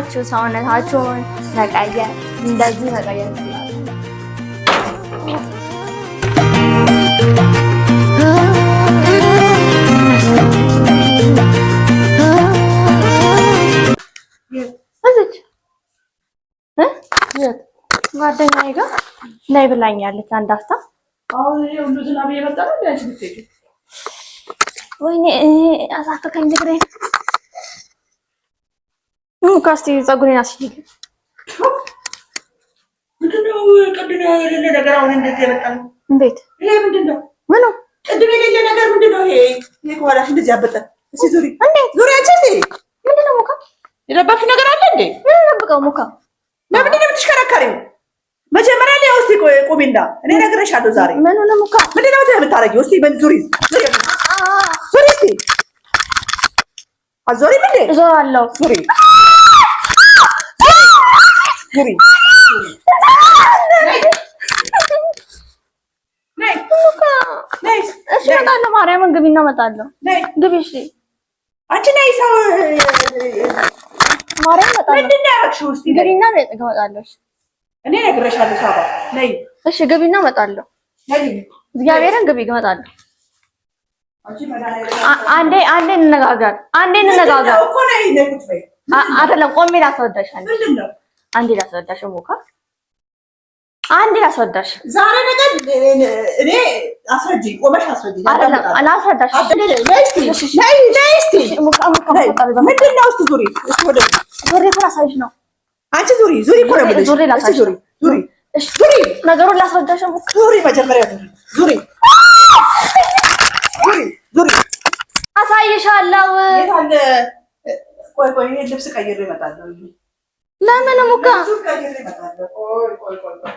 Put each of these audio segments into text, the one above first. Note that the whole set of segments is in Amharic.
ሰርታችሁ ሰውነታችሁን መቀየር እንደዚህ መቀየር ትችላላችሁ። እዚች ጓደኛዬ ጋር ነይ ብላኛለች። አንድ አፍታ አሁን ይሄ ሁሉ ዝናብ እየመጣ ነው። እንዴ አንቺ ብትሄጂ ወይኔ አሳፈከኝ እግሬን። ካስቲ ፀጉሬን አስይልኝ። ምንድነው ቅድም የሌለ ነገር አሁን እንደዚህ የመጣ ነው? እንዴት? ይሄ ምንድነው? ምኑ ቅድም የሌለ ነገር ምንድነው? ይሄ ይሄ ከኋላሽ እንደዚህ ያበጠ። እስኪ ዙሪ፣ እንዴት ዙሪ። አንቺ እስኪ ምንድነው ሙካ የደበቅሽው ነገር አለ እንዴ? ምን ደብቀው ሙካ? ለምንድን ነው የምትሽከረከሪው? መጀመሪያ ላይ እስኪ ቁሚና እኔ እነግርሻለሁ ዛሬ። ምን ነው ሙካ? ምንድን ነው የምታረጊው? እስኪ ዙሪ፣ ዙሪ፣ ዙሪ። እስኪ አትዞሪም እንዴ? እዞራለሁ። ዙሪ፣ ዙሪ። እሺ እመጣለሁ። ማርያምን ግቢና እመጣለሁ። ግቢ። እሺ አንቺ ነይ። ሰው ማርያም እመጣለሁ። ምንድን ነው ያደረግሽው? እስኪ ግቢና እመጣለሁ። እኔ እነግርሻለሁ። ሳባ ነይ። እሺ ግቢና እመጣለሁ። እግዚአብሔርን ግቢ እመጣለሁ። አንዴ አንዴ እንነጋገር፣ አንዴ እንነጋገር እኮ ነይ። ነይ ቁጭ በይ። አይደለም ቆሜ ላስረዳሽ። አንዴ ላስረዳሽ ሙካ፣ አንዴ ላስረዳሽ። ዛሬ ነገር እኔ አስረጂኝ፣ ቆመሽ አስረጂኝ። አይደለም ላስረዳሽ። ነይ ነይ እስኪ ምንድን ነው? እስኪ ዙሪ፣ እስኪ ወደ ዙሪ እኮ ላሳይሽ ነው። አንቺ ዙሪ፣ ዙሪ እኮ ነው የምልሽ። ዙሪ ላሳይሽ፣ ዙሪ፣ ዙሪ፣ ዙሪ። ነገሩን ላስረዳሽ። ሙካ ዙሪ፣ መጀመሪያ ዙሪ፣ ዙሪ፣ ዙሪ፣ ዙሪ። አሳይሻለሁ። የት አለ? ቆይ ቆይ፣ ይሄን ልብስ ቀይሬ እመጣለሁ። ለምን ሙካ? ልብሱን ቀይሬ እመጣለሁ። ቆይ ቆይ ቆይ ቆይ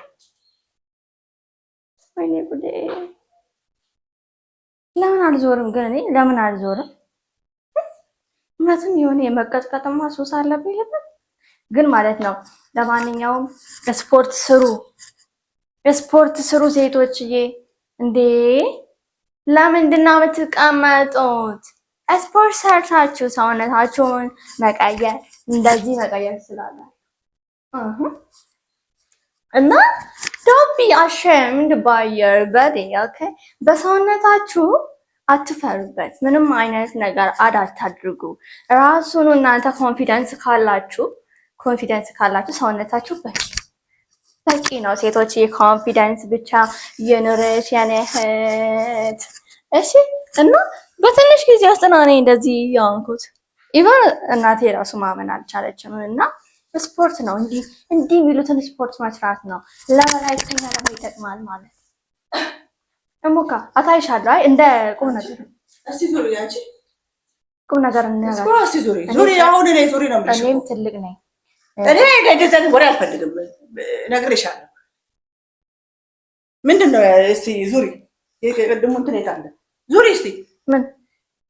ወይኔ ጉዴ! ለምን አልዞርም ግን? እኔ ለምን አልዞርም? እውነትም የሆነ የመቀጥቀጥማ ሱስ አለብኝ ልበል ግን ማለት ነው። ለማንኛውም ስፖርት ስሩ፣ ስፖርት ስሩ ሴቶችዬ። እንዴ ለምንድን ነው የምትቀመጡት? ስፖርት ሰርታችሁ ሰውነታችሁን መቀየር እንደዚህ መቀየር ትችላላችሁ። እና don't be ashamed by your body okay። በሰውነታችሁ አትፈሩበት። ምንም አይነት ነገር add አታድርጉ። ራሱን እናንተ confidence ካላችሁ ሰውነታችሁ በቂ በቂ ነው። ሴቶች confidence ብቻ ይኑርሽ የኔ እህት። እሺ። እና በትንሽ ጊዜ ውስጥ ነው እኔ እንደዚህ የሆንኩት። Even እናቴ ራሱ ማመን አልቻለችም። እና ስፖርት ነው እንዲህ እንዲህ የሚሉትን ስፖርት መስራት ነው። ለመላይተኛ ደግሞ ይጠቅማል ማለት እሙካ አሳይሻለሁ። አይ እንደ ቁም ነገር እስኪ ዙሪ አንቺ ቁም ነገር እስኪ እስኪ ዙሪ ዙሪ። አሁን እኔ ዙሪ ነው የምልሽ። እኔም ትልቅ ነኝ። እኔ እንደዚህ አይነት ወሬ አልፈልግም፣ እነግርሻለሁ። ምንድን ነው? እስኪ ዙሪ። የቅድሙ እንትን የት አለ? ዙሪ እስኪ። ምን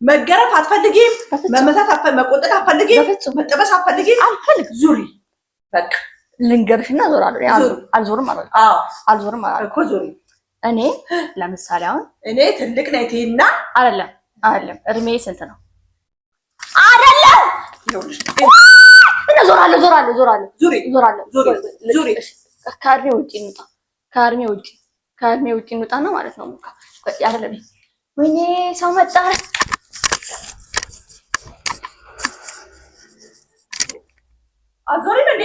መገረፍ አትፈልጊም? መመታት፣ መቆጠጥ አትፈልጊም? መጠበስ አትፈልጊም? አልፈልግም። ዙሪ በቃ። ልንገርሽና ዞራለሁ። አልዞርም አልዞርም እኮ ዙሪ። እኔ ለምሳሌ አሁን እኔ ትልቅ ነኝ ትይና አይደለም አይደለም፣ እድሜ ስንት ነው? አይደለም ዞራለሁ ዞራለሁ ዞራለሁ ዞራለሁ። ዙሪ። ከእድሜ ውጪ እንውጣ፣ ከእድሜ ውጪ፣ ከእድሜ ውጪ እንውጣ ነው ማለት ነው። ሙካ አይደለም። ወይኔ ሰው መጣ። አዞሪም እንዴ?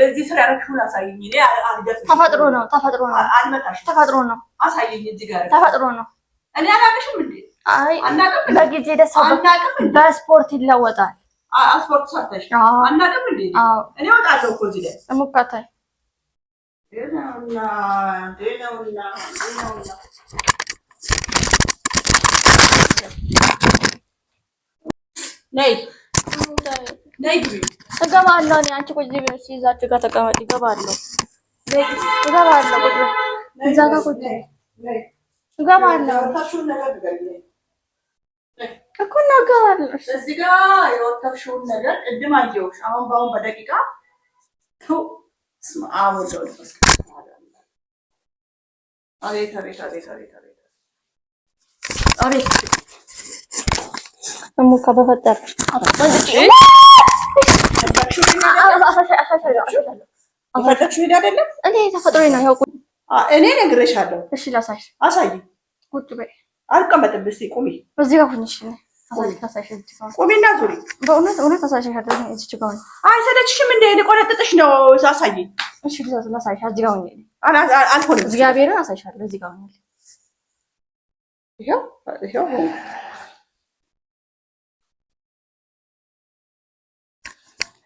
እዚህ ስር ያደረግሽውን አሳይኝ። እኔ አልደፍርም። ተፈጥሮ ነው፣ ተፈጥሮ ነው፣ አልመታሽም። ተፈጥሮ ነው፣ አሳይኝ። እዚህ ጋር ተፈጥሮ ነው። እኔ አላውቅሽም እንዴ? አይ አናውቅም እንዴ? በጊዜ ደስ አናውቅም እንዴ? በስፖርት ይለወጣል። ስፖርት ሰርተሽ አዎ። አናውቅም እንዴ? አዎ። እኔ እወጣለሁ እኮ እዚህ ላይ። ሙካታይ ነውና ነውና ነውና ነይ ነይ ግቢ። እገባለሁ እኔ። አንቺ ቁጭ በይ እስኪ እዛችሁ ጋር ተቀመጥ። እገባለሁ እገባለሁ። ቁጭ በይ እዛ ጋር ቁጭ በይ። እገባለሁ የወተፍሽውን ነገር ንገሪኝ። እኮ እናገራለሁ። እዚህ ጋር የወተፍሽውን ነገር ቅድም አየሁሽ። አሁን በአሁን በደቂቃ ስመ አብ ወወልድ ወመንፈስ ቅዱስ። አቤት አቤት አቤት አቤት አቤት አቤት እሙካ በፈጠር የፈለግሽው ሄድ አይደለም። እኔ ተፈጥሮዬ ነው። ያው እኔ ነግሬሻለሁ። እሺ ላሳይሽ። አሳይ። ቁጭ በይ። አልቀመጥም። እስኪ ቁሚ። እዚህ ጋር ሁኚ። ቁሚና ዙሪ። በእውነት እውነት አሳይሻለሁ። እዚህ ጋር አይሰለችሽም? እንደ ልቆነጥጥሽ ነው። አሳይኝ። እሺ ላሳይሽ። እዚህ ጋር ሁኚ። አልሆንም። እግዚአብሔርን አሳይሻለሁ። እዚህ ጋር ሁኚ። ይኸው ይኸው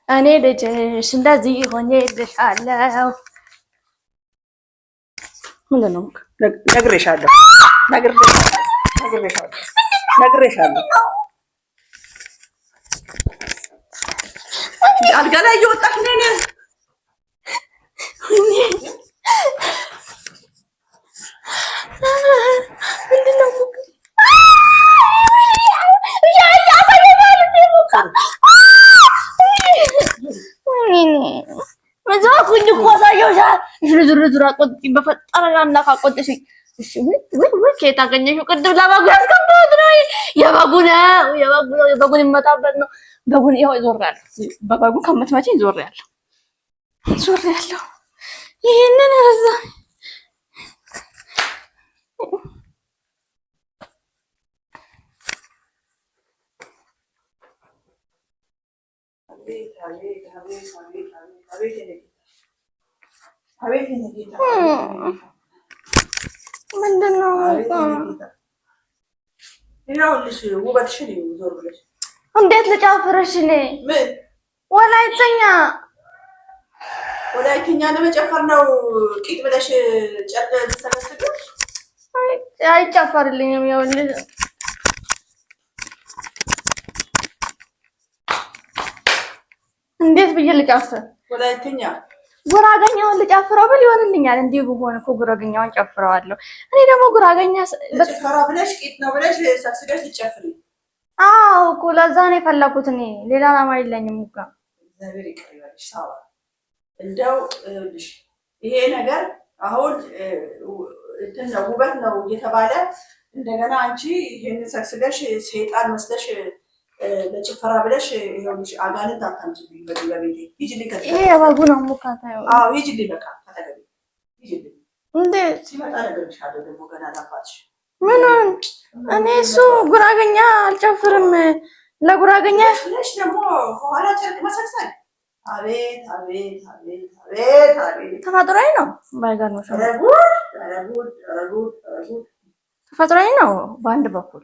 እኔ ልጅሽ እንደዚህ ሆኜልሻለሁ። ምንድን ነው? ነግሬሻለሁ፣ ነግሬሻለሁ። አልጋ ላይ እየወጣሽ ነው። ምንድን ነው? ዞርኩኝ እኮ አሳየሁሽ። ዙር ዙር አቆጥጪኝ፣ በፈጠረ አምላክ አቆጥጪኝ። እሺ ወይ ወይ ከየት አገኘሽው? ቅድም ለበጉ ያስገባሁት ነው። የበጉ ነው፣ የበጉ ነው፣ የበጉን ይመጣበት ነው። በጉን ይኸው ዞሬያለሁ። በበጉ ከምትመጪኝ ዞሬያለሁ፣ ዞሬያለሁ። ይሄንን እዛ ምንድን ነው? እንዴት ልጨፍርሽ? እኔ ወላይተኛ ወላይተኛ ለመጨፈር ነው ቂጥ ብለሽ ጨርቅ ተሰበስበሽ አይጨፈርልኝም። ይኸውልሽ እንዴት ብዬ ልጨፍር? ወላይተኛ ጉራገኛውን ልጨፍረው ብል ይሆንልኛል። እንዲህ ብሆን እኮ ጉራገኛውን ጨፍረዋለሁ። እኔ ደግሞ ጉራገኛ ጭፈራ ብለሽ ቂጥ ነው ብለሽ ሰብስበሽ ልጨፍሪ? አዎ እኮ ለዛ ነው የፈለኩት። እኔ ሌላ ዓላማ የለኝም እኮ። እግዚአብሔር ይቅር ይበልሽ ሳባ። እንደው ይኸውልሽ ይሄ ነገር አሁን እንትን ነው ውበት ነው እየተባለ እንደገና አንቺ ይሄንን ሰብስበሽ ሰይጣን መስለሽ ለጭፈራ ብለሽ ይኸውልሽ አጋንንት አታምጪብኝ። በዚህ በቤቴ ሂጂልኝ። ይሄ የበጉ ነው ሙካታ። አዎ ሂጂልኝ፣ በቃ አጠገቤ ሂጂልኝ። እንዴት ሲመጣ እነግርልሻለሁ። ደግሞ ገና ላባትሽ ምኑን እኔ እሱ ጉራገኛ አልጨፍርም። ለጉራገኛ ብለሽ ደግሞ ከኋላ ጨርቅ መሰብሰብ። አቤት አቤት አቤት አቤት አቤት! ተፈጥሯዊ ነው። ባይገርምሽ ኧረ ጉድ! ኧረ ጉድ! ኧረ ጉድ! ኧረ ጉድ! ተፈጥሯዊ ነው በአንድ በኩል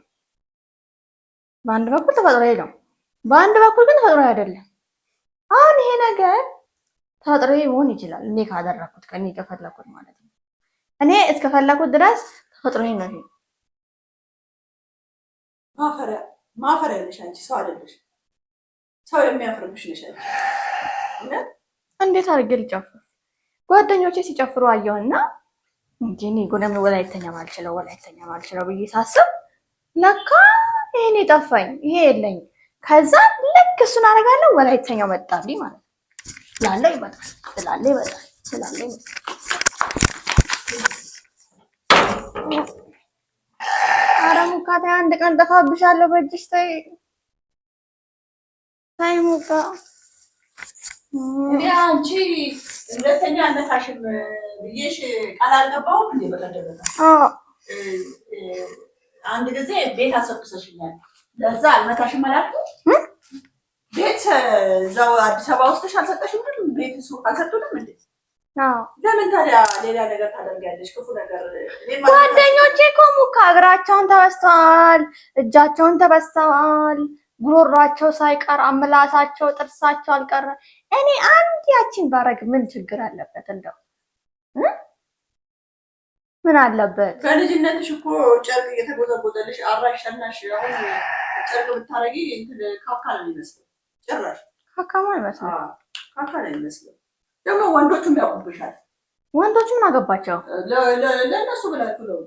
በአንድ በኩል ተፈጥሯዊ ነው፣ በአንድ በኩል ግን ተፈጥሯዊ አይደለም። አሁን ይሄ ነገር ተፈጥሯዊ መሆን ይችላል፣ እኔ ካደረኩት ከእኔ ከፈለኩት ማለት ነው። እኔ እስከፈለኩት ድረስ ተፈጥሯዊ ነው። ይሄ ማፈሪያ ማፈሪያ ነሽ አንቺ፣ ሰው አይደለሽ። ሰው የሚያፍርብሽ ነሽ አንቺ። እንዴት አድርጌ ልጨፍር? ጓደኞቼ ሲጨፍሩ አየሁና እንጂ እኔ ጎደም ወላይተኛ ማልችለው ወላይተኛ ማልችለው ብዬ ሳስብ ለካ ይሄን የጠፋኝ ይሄ የለኝም። ከዛ ልክ እሱን አደርጋለሁ ወላይተኛው መጣልኝ ማለት ነው። ስላለ ይመጣል፣ ስላለ ይመጣል፣ ስላለ ይመጣል። ኧረ ሙካ ተይ፣ አንድ ቀን ጠፋብሻለሁ በእጅሽ ተይ፣ ተይ ሙካ። እኔ አንቺ ሁለተኛ አልነካሽም ብዬሽ ቃል አልገባሁም እንዴ? በቀደም ዕለት አንድ ጊዜ ቤት አሰብሰሽኛል። ለዛ አልመታሽም አላልኩም? ቤት እዛው አዲስ አበባ ውስጥሽ አልሰጠሽም? ቤት ሱቅ አልሰጡንም እንዴ? ለምን ታዲያ ሌላ ነገር ታደርጊያለሽ? ክፉ ነገር። ጓደኞቼ እኮ ሙካ እግራቸውን ተበስተዋል፣ እጃቸውን ተበስተዋል፣ ጉሮሯቸው ሳይቀር አምላሳቸው፣ ጥርሳቸው አልቀረ። እኔ አንድ ያቺን ባረግ ምን ችግር አለበት? እንደው ምን አለበት? በልጅነትሽ እኮ ጨርቅ እየተጎዘጎዘልሽ አራሽ ሸናሽ። አሁን ጨርቅ ብታረጊ እንትን ካካ ነው የሚመስለው። ጭራሽ ካካማ አይመስልም። ካካ ነው የሚመስለው። ደግሞ ወንዶቹም ያውቁብሻል። ወንዶቹ ምን አገባቸው? ለእነሱ ብላችሁ ነው።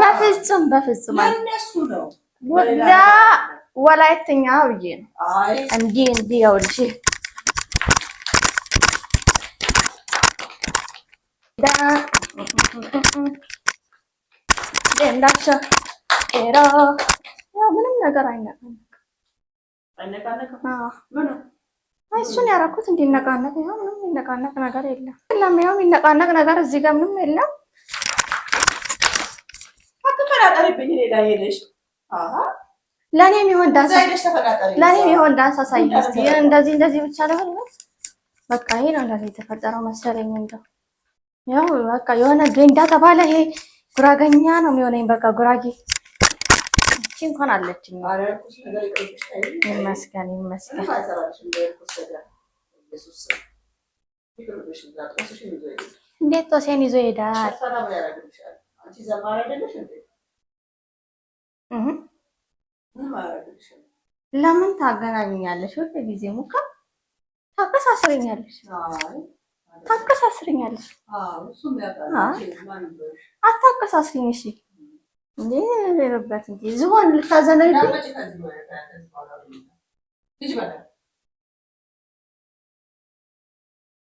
በፍጹም በፍጹም ለእነሱ ነው። ወላይተኛ ብዬ ነው እንዲህ እንዲህ ይኸውልሽ ምንም ነገር አይነቃነቅም። አይነቃነቅም። አዎ ምኑ? አይ እሱን ያደረኩት እንዲነቃነቅ። ይኸው ምንም የሚነቃነቅ ነገር የለም። የለም፣ ይኸው የሚነቃነቅ ነገር እዚህ ጋር ምንም የለም። አትፈናጠሪብኝ። እኔ ላይ ሄደሽ አሃ ለእኔ የሚሆን ዳንስ እዛ ሄደሽ ተፈናጠሪ። ለእኔ የሚሆን ዳንስ አሳይ እስኪ። እንደዚህ እንደዚህ ብቻ ለሆን በቃ ይሄ ነው እንደዚህ የተፈጠረው መሰለኝ። እንደው ያው በቃ የሆነ ገንዳ ተባለ። ይሄ ጉራገኛ ነው የሚሆነኝ። በቃ ጉራጌ እቺ እንኳን አለችኝ። ኧረ እርኩስ ነገር ይቅርብሽ። ተይ። ይመስገን ይመስገን። ምንም አይሰራልሽም። በእርኩስ ነገር ኢየሱስ ይቅርብሽ። እዛ ጦስሽን ይዞ ይሄዳል። እንዴት ጦሴን ይዞ ይሄዳል? ሸፈና ምን ያደርግልሻል? አንቺ ዘማሪ አይደለሽ እንዴ? እህ ምንም አያደርግልሽም። ለምን ታገናኘኛለሽ? ሁሉ ጊዜ ሙካ ታቀሳስረኛለሽ፣ አይ ታቀሳስረኛለሽ። አዎ፣ እሱም ያውቃል። አይ። አንቺ ማን ይበልሽ? አታቀሳስሪኝ። እሺ እንዴ ሌሎበት እንጂ ዝሆን ልታዘነብኝ እንዳትመጪ ከዚህ በኋላ ከዚህ በኋላ ልጅ በላ